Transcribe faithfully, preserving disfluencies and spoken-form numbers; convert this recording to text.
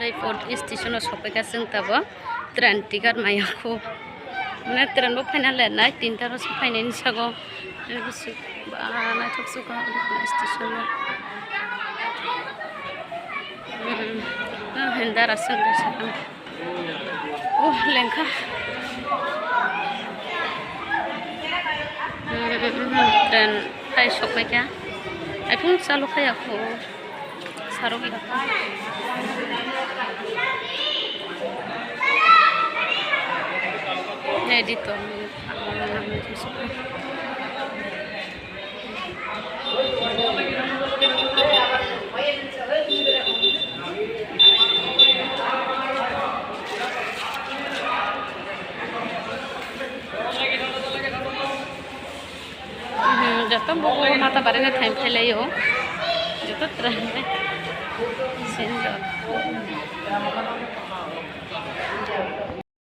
Airport station o sophaikha chwng tabuk train ticket maya kho. Mane train bo phaina le nai tinta ro se phainai ni sago. Nai bwswk ba naithok se kha station o. Hmm, ah, hendara chwng kha sakang. Oh, lengkha. Hmm, train phai sophaikha. Aphung chalu phaiya kho. Sarok ya. Ready to. Mhm, joto bugo mata barina thaim phailaio. Joto train sendok.